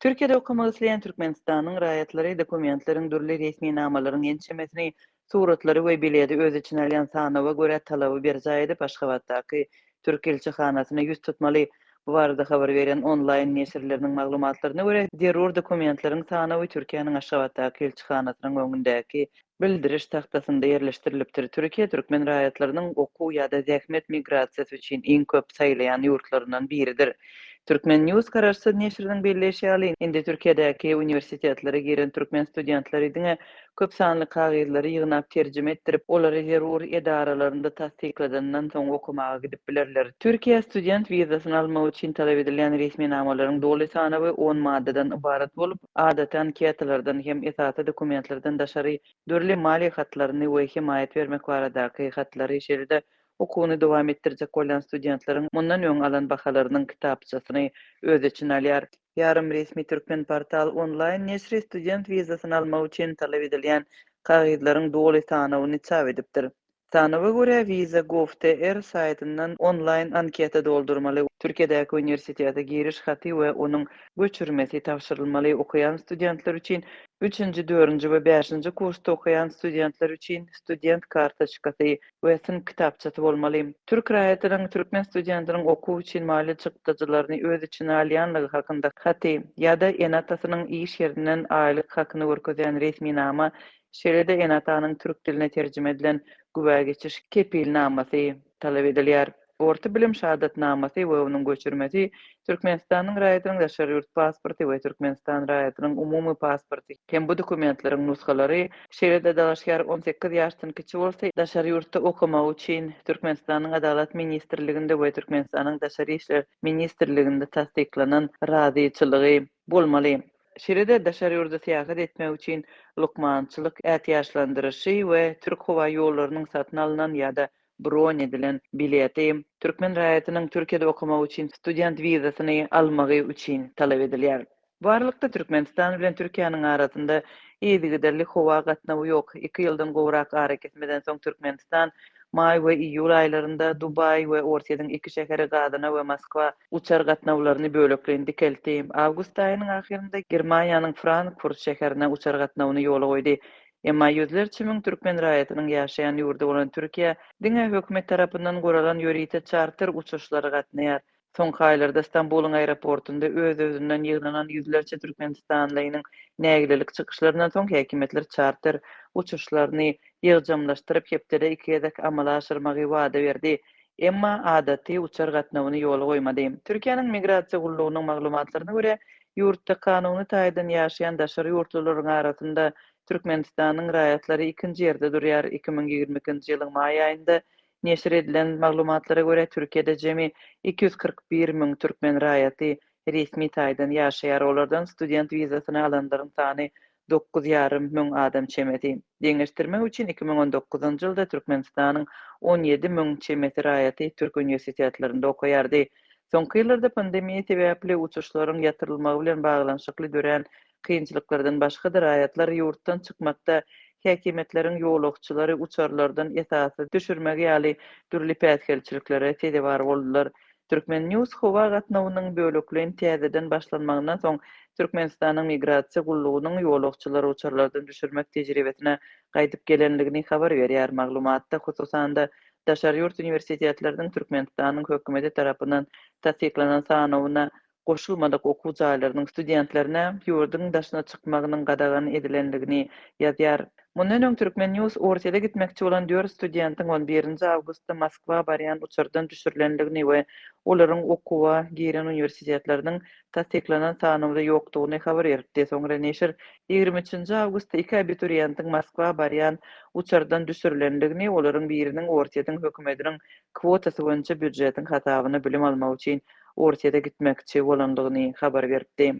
Türkiýede okamak isleýän Türkmenistanyň raýatlary dokumentleriň dürli resminamalaryň ençemesini, suratlary we biledi öz içine alýan sanawa görä talaby berjaý edip, Aşgabatdaky türk ilçihanasyna ýüz tutmaly. Bu barada habar berýän onlaýn neşirleriniň maglumatlaryna görä, zerur dokumentleriň sanawy Türkiýäniň Aşgabatdaky ilçihanasynyň öňündäki bildiriş tagtasynda ýerleşdirilipdir. Türkiýe türkmen raýatlarynyň okuw ýa-da zähmet migrasiýasy üçin iň köp saýlaýan ýurtlaryndan biridir. Turkmen. News garaşsyz neşiriniň belleýşi ýaly, indi Türkiýedäki uniwersitetlere giren türkmen studentleri diňe köp sanly kagyzlary ýygnap terjime etdirip, olary zerur edaralarynda tassykladandan soň okamaga gidip bilerler. Türkiýä student wizasyny almak üçin talap edilýän resminamalaryň doly sanawy on maddadan ybarat bolup, Adaty anketalardan hem esasy dokumentlerden daşary dürli maliýe hatlaryny we hemaýat bermek baradaky hatlary, şeýle-de okuwyny dowam etdirjek bolýan studentleriň mundan öň alan bahalarynyň kitapçasyny öz içine alýar. Ýarym resmi Türkmenportal onlaýn neşiri student wizasyny almak üçin talap edilýän kagyzlaryň doly sanawyny çap edipdir. Sanawa görä, Visa. Gov. TR saýtyndan onlaýn anketa doldurmaly, Türkiýedäki uniwersitete giriş haty we onuň göçürmesi tabşyrylmaly, okaýan studentler üçin üçünji, dördünji we bäşinji kursda okaýan studentler üçin student kartoçkasy we synp kitapçasy bolmaly. Türk raýatynyň türkmen studentiniň okuw üçin maliýe çykdajylaryny öz içine alýanlygy hakynda haty ýa-da ene-atasynyň iş ýerinden aýlyk hakyny görkezýän resminama Şeýle-de ene-atanyň türk diline terjime edilen güwä geçiş kepilnamasy talap edilýär. Orta bilim şahadatnamasy we onuň göçürmesi, Türkmenistanyň raýatynyň daşary ýurt pasporty we Türkmenistan raýatynyň umumy pasporty hem bu dokumentleriň nusgalary, şeýle-de dalaşgär 18 ýaşdan kiçi bolsa, daşary ýurtda okamagy üçin Türkmenistanyň Adalat ministrliginde we Türkmenistanyň Daşary işler ministrliginde tassyklanan razyçylygy bolmaly. Şeýle-de daşary ýurda syýahat etmek üçin lukmançylyk ätiýaçlandyryşy we Türk howa ýollarynyň satyn alnan ýa-da bron edilen bileti türkmen raýatynyň Türkiýede okamak üçin student wizasyny almagy üçin talap edilýär. Bu aralykda Türkmenistan bilen Türkiýäniň arasynda yzygiderli howa gatnawy ýok. Iki ýyldan gowrak arakesmeden soň Türkmenistan maý we iýul aýlarynda Dubaý we Orsýetiň iki şäheri Gazana we Moskwa uçar gatnawlaryny bölekleýin dikeltdi. Awgust aýynyň ahyrynda Germaniýanyň Frankfurt şäherine uçar gatnawyny ýola goýdy. Emma ýüzlerçe müň türkmen raýatynyň ýaşaýan ýurdy bolan Türkiýä diňe hökümet tarapyndan guralan ýörite çarter uçuşlary gatnaýar. Soňky aýlarda Stambulyň aeroportunda öz-özünden ýygnanan ýüzlerçe türkmenistanlynyň nägilelik çykyşlaryndan soň häkimiýetler çarter uçuşlaryny ýygjamlaşdyryp, hepdede iki gezek amala aşyrmagy wada berdi. Emma adaty uçar gatnawyny ýola goýmady. Türkiýäniň Migrasiýa gullugynyň maglumatlaryna görä, ýurtda kanuny taýdan ýaşaýan daşary ýurtlularyň arasynda Türkmenistanyň raýatlary ikinji ýerde durýar. 2022-nji ýylyň maý aýynda neşir edilen maglumatlara görä, Türkiýede jemi 241 müň türkmen raýaty resmi taýdan ýaşaýar, olardan student wizasyny alanlaryň sany 9,5 müň adam çemesi. Deňeşdirmek üçin, 2019-njy ýylda Türkmenistanyň 17 müň çemesi raýaty türk uniwersitetlerinde okaýardy. Soňky ýyllarda pandemiýa sebäpli uçuşlaryň ýatyrylmagy bilen baglanyşykly dörän kynçylyklardan başga-da raýatlar ýurtdan çykmakda häkimiýetleriň ýolagçylary uçarlardan esassyz düşürmegi ýaly dürli päsgelçiliklere sezewar boldular. Turkmen. News howa gatnawynyň bölekleýin täzeden başlanmagyndan soň Türkmenistanyň Migrasiýa gullugynyň ýolagçylary uçarlardan düşürmek tejribesine gaýdyp gelendigini habar berýär. Maglumatda, hususan-da, daşary ýurt uniwersitetleriniň Türkmenistanyň hökümeti tarapyndan tassyklanan sanawyna goşulmadyk okuw jaýlarynyň studentlerine ýurduň daşyna çykmagynyň gadagan edilendigini ýazýar. Mundan öň Turkmen. News Orsýete gitmekçi bolan dört studentiň on birinji awgustda Moskwa barýan uçardan düşürilendigini we olaryň okuwa giren uniwersitetleriniň tassyklanan sanawda ýokdugyny habar beripdi. Soňra neşir 23-nji awgustda iki abituriýentiň Moskwa barýan uçardan düşürilendigini, olaryň biriniň Orsýetiň hökümetiniň kwotasy boýunça býujetiň hasabyna bilim almak üçin Orsýete gitmekçi bolandygyny habar beripdi.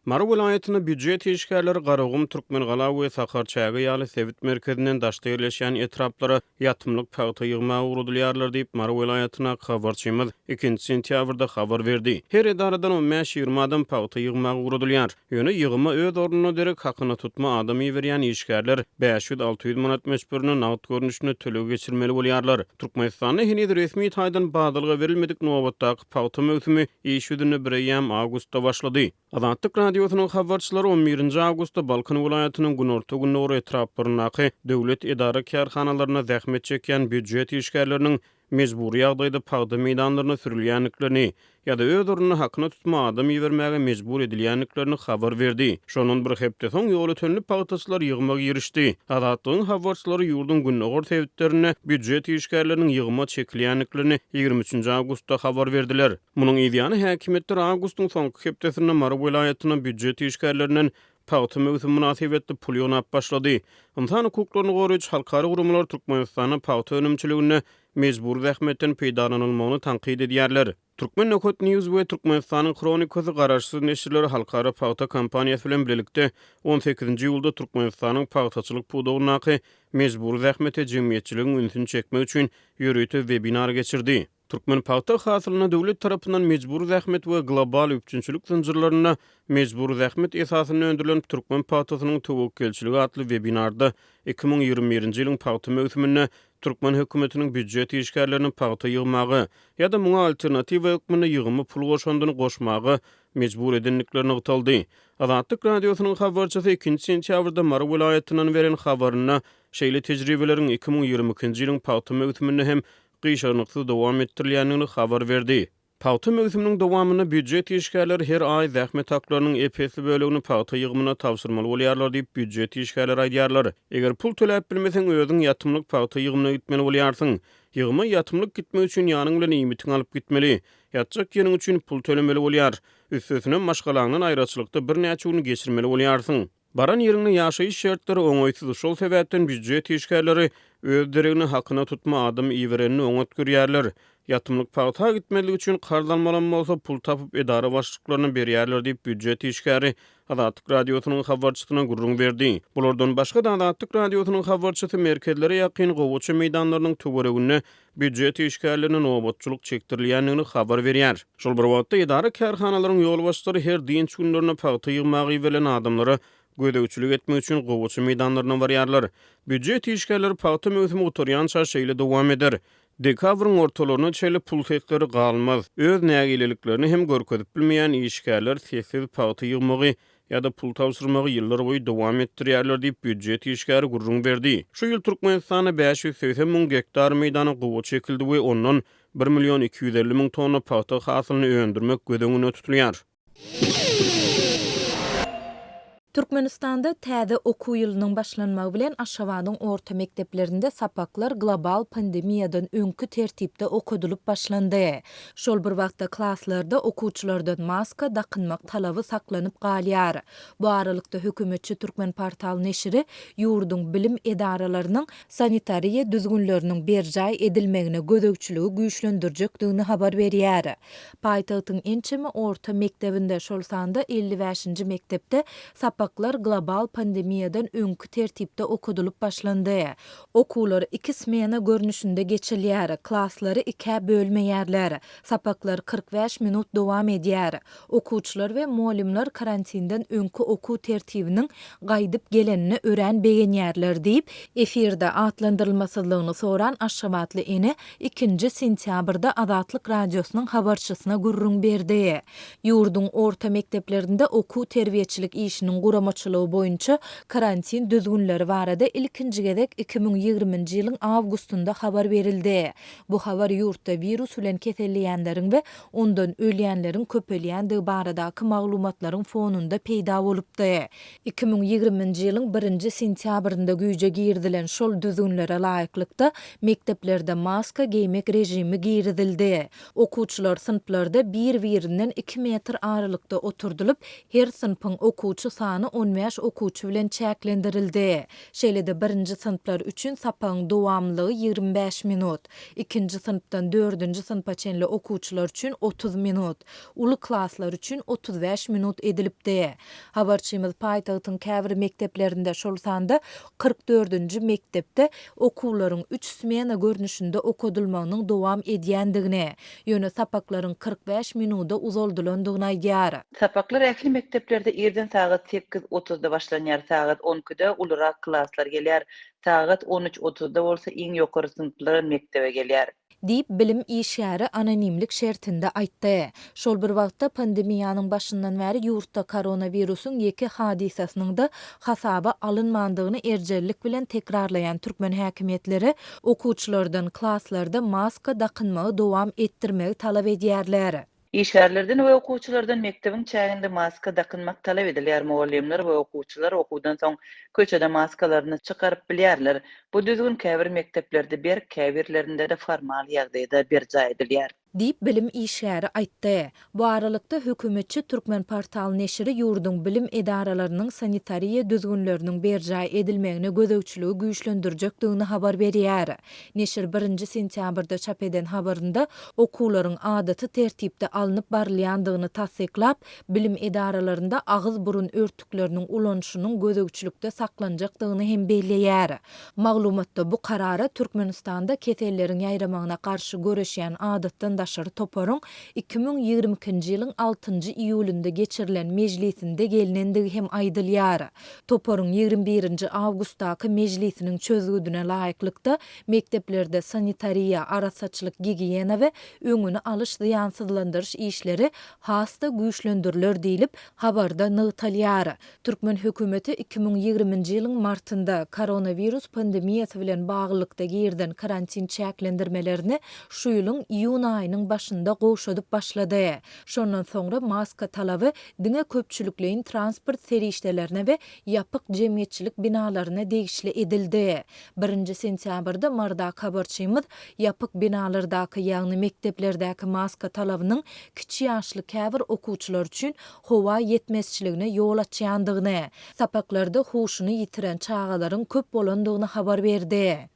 Mary welaýatynda býujet işgärleri Garagum, Türkmengala we Sakarçäge ýaly sebit merkezinden daşda ýerleşýän etraplara ýatymlyk pagta ýygmaga ugradylýarlar diýip, Mary welaýatyndaky habarçymyz ikinji sentýabrda habar berdi. Her edaradan on bäş-ýigrimi adam pagta ýygmaga ugradylýar. Ýöne ýygyma öz ornuna derek hakyna tutma adam iberýän işgärler 500-600 manat möçberinde nagt görnüşinde töleg geçirmeli bolýarlar. Türkmenistanda heniz resmi taýdan badalga berilmedik nobatdaky pagta möwsümi iş ýüzünde bireýýäm awgustda başlady. Azatlyk Radiosynyň habarçylary on birinji awgustda Balkan welaýatynyň günorta-gündogar etraplaryndaky döwlet edara-kärhanalarynda zähmet çekýän býujet işgärleriniň mejbury ýagdaýda pagta meýdanlaryna sürülýändiklerini ýa-da öz ornuna hakyna tutma adam ibermäge mejbur edilýändiklerini habar berdi. Şondan bir hepde soň ýolötenli pagtaçylar ýygyma girişdi. Azatlygyň habarçylary ýurduň gündogar sebitlerinde býujet işgärleriniň ýygyma çekilýändiklerini 23-nji awgustda habar berdiler. Munuň yzýany häkimiýetler awgustyň soňky hepdesinde Mary welaýatynda býujet işgärlerinden pagta möwsümi mynasybetli pul ýygnap başlady. Ynsan hukuklaryny goraýjy halkara guramalar Türkmenistanda pagta önümçiliginde mejbury zähmetden peýdalanylmagyny tankyt edýärler. Turkmen Nokat News we Türkmenistanyň Hronikasy garaşsyz neşirleri halkara pagta kampaniýasy bilen bilelikde on sekizinji iýulda Türkmenistanyň pagtaçylyk pudagyndaky mejbury zähmete jemgyýetçiligiň ünsüni çekmek üçin ýörite webinar geçirdi. Türkmen pagta hasylynda döwlet tarapyndan mejbury zähmet we global üpjünçilik zynjyrlarynda mejbury zähmet esasynda öndürilen türkmen pagtasynyň töwekgelçiligi atly webinarda 2021-nji ýylyň pagta möwsüminde türkmen hökümetiniň býujet işgärlerini pagta ýygmaga ýa-da muňa alternatiwa hökmünde ýygyma pul goşandyny goşmaga mejbur edendikleri nygtaldy. Azatlyk Radiosynyň habarçysy ikinji sentýabrda Mary welaýatyndan beren habarynda şeýle tejribeleriň 2022-nji ýylyň pagta möwsüminde hem gyşarnyksyz dowam etdirilýändigini habar berdi. Pagta möwsüminiň dowamynda býujet işgärleri her aý zähmet haklarynyň ep-esli bölegini pagta ýygymyna tabşyrmaly bolýarlar diýip, býujet işgärleri aýdýarlar. Eger pul töläp bilmeseň, özüň ýatymlyk pagta ýygymyna gitmeli bolýarsyň. Ýygyma ýatymlyk gitmek üçin ýanyň bilen iýmitiňi alyp gitmeli. Ýatjak ýeriň üçin pul tölemeli bolýar. Üstesine, maşgalaňdan aýraçylykda birnäçe gün geçirmeli bolýarsyň. Baran ýeriňde ýaşaýyş şertleri oňaýsyz, şol sebäpden býujet işgärleri öz deregine hakyna tutma adam iberenini oňat görýärler. Ýatymlyk pagta gitmezlik üçin karz almalam bolsa, pul tapyp edara başlyklaryna berýärler diýip, býujet işgäri Azatlyk Radiosynyň habarçysyna gürrüň berdi. Bulardan başga-da Azatlyk Radiosynyň habarçysy merkezlere ýakyn gowaça meýdanlarynyň töwereginde býujet işgärlerine nobatçylyk çekdirilýändigini habar berýär. Şol bir wagtda, edara-kärhanalaryň ýolbaşçylary her dynç günlerinde pagta ýygmaga iberilen adamlara gözegçilik etmek üçin gowaça meýdanlaryna barýarlar. Býujet işgärleri pagta möwsümi gutarýança şeýle dowam eder. Dekabryň ortalaryna çenli pul sesleri galmaz. Öz nägileliklerini hem görkezip bilmeýän işgärler sessiz pagta ýygmagy ýa-da pul tabşyrmagy ýyllarboýy dowam etdirýärler diýip, býujet işgäri gürrüň berdi. Şu ýyl Türkmenistanda 580 müň gektar meýdana gowaça ekildi we ondan bir million 250 müň tonna pagta hasylyny öndürmek göz öňünde tutulýar. Türkmenistanda täze okuw ýylynyň başlanmagy bilen Aşgabadyň orta mekdeplerinde sapaklar global pandemiýadan öňki tertipde okadylyp başlandy. Şol bir wagtda klaslarda okuwçylardan maska dakynmak talaby saklanyp galýar. Bu aralykda hökümetçi Türkmenportal neşiri ýurduň bilim edaralarynyň sanitariýa düzgünleriniň berjaý edilmegine gözegçiligi güýçlendirjekdigini habar berýär. Paýtagtyň ençeme orta mekdebinde, şol sanda 55-nji mekdepde sapaklar global pandemiýadan öňki tertipde okadylyp başlandy. Okuwlar iki smena görnüşinde geçilýär, klaslary ikä bölmeýärler. Sapaklar 45 minut dowam edýär. Okuwçylar we mugallymlar karantinden öňki okuw tertibiniň gaýdyp gelenine örän begenýärler diýip, efirde atlandyrylmasyzlygyny soran aşgabatly ene ikinji sentýabrda Azatlyk Radiosynyň habarçysyna gürrüň berdi. Ýurduň orta mekdeplerinde okuw-terbiýeçilik işiniň guramaçylygy boýunça karantin düzgünleri barada ilkinji gezek 2020-nji ýylyň awgustynda habar berildi. Bu habar ýurtda wirus bilen keselleýänleriň we ondan ölýänleriň köpelýändigi baradaky maglumatlaryň fonunda peýda bolupdy. 2020-nji ýylyň birinji sentýabrynda güýje girizilen şol düzgünlere laýyklykda, mekdeplerde maska geýmek režimi girizildi. Okuwçylar synplarda bir-birinden iki metr aralykda oturdylyp, her synpyň okuwçy sany. sany 15 okuwçy bilen çäklendirildi. Şeýle-de birinji synplar üçin sapagyň dowamlylygy 25 minut, ikinji synpdan dördünji synpa çenli okuwçylar üçin 30 minut, uly klaslar üçin 35 minut edilipdi. Habarçymyz paýtagtyň käbir mekdeplerinde, şol sanda 40 dördünji mekdepde okuwlaryň üç smena görnüşinde okadylmagynyň dowam edýändigini, ýöne sapaklaryň 45 minuda uzaldylandygyny aýdýar. Sapaklar ähli mekdeplerde irden sagat sekiz otuzda başlanýar, sagat on ikide ulurak klaslar gelýär, sagat on üç otuzda bolsa iň ýokary synplar mekdebe gelýär. Diýip, bilim işgäri anonimlik şertinde aýtdy. Şol bir wagtda, pandemiýanyň başyndan bäri ýurtda koronawirusyň ýeke hadysasynyň-da hasaba alynmandygyny erjellik bilen tekrarlaýan türkmen häkimiýetleri okuwçylardan klaslarda maska dakynmagy dowam etdirmegi talap edýärler. Işgärlerden we okuwçylardan mekdebiň çäginde maska dakynmak talap edilýär. Mugallymlar we okuwçylar okuwdan soň köçede maskalaryny çykaryp bilýärler. Bu düzgün käbir mekdeplerde berk, käbirlerinde-de formal ýagdaýda berjaý edilýär. Diýip, bilim işgäri aýtdy. Bu aralykda, hökümetçi Türkmenportal neşiri ýurduň bilim edaralarynyň sanitariýa düzgünleriniň berjaý edilmegine gözegçiligi güýçlendirjekdigini habar berýär. Neşir birinji sentýabrda çap eden habarynda okuwlaryň adaty tertipde alnyp barylýandygyny tassyklap, bilim edaralarynda agyz-burun örtükleriniň ulanyşynyň gözegçilikde saklanjakdygyny hem belleýär. Maglumatda bu karara Türkmenistanda keselleriň ýaýramagyna garşy göreşýän adatdan daşary toparyň 2022-nji ýylyň altynjy iýulynda geçirilen mejlisinde gelnendigi hem aýdylýar. Toparyň 21 nji awgustdaky mejlisiniň çözgüdine laýyklykda, mekdeplerde sanitariýa, arassaçylyk-gigiýena we öňüni alyş-zyýansyzlandyryş işleri has-da güýçlendiriler diýlip, habarda nygtalýar. Türkmen hökümeti 2020-nji ýylyň martynda koronawirus pandemiýasy bilen baglylykda girizen karantin çäklendirmelerini şu ýylyň iýun aýynyň başynda gowşadyp başlady. Şondan soňra maska talaby diňe köpçülikleýin transport serişdelerine we ýapyk jemgyýetçilik binalaryna degişli edildi. Birinji sentýabrda Marydaky habarçymyz ýapyk binalardaky, ýagny mekdeplerdäki maska talabynyň kiçi ýaşly käbir okuwçylar üçin howa ýetmezçiligine ýol açýandygyny, sapaklarda huşuny ýitiren çagalaryň köp bolandygyny habar berdi.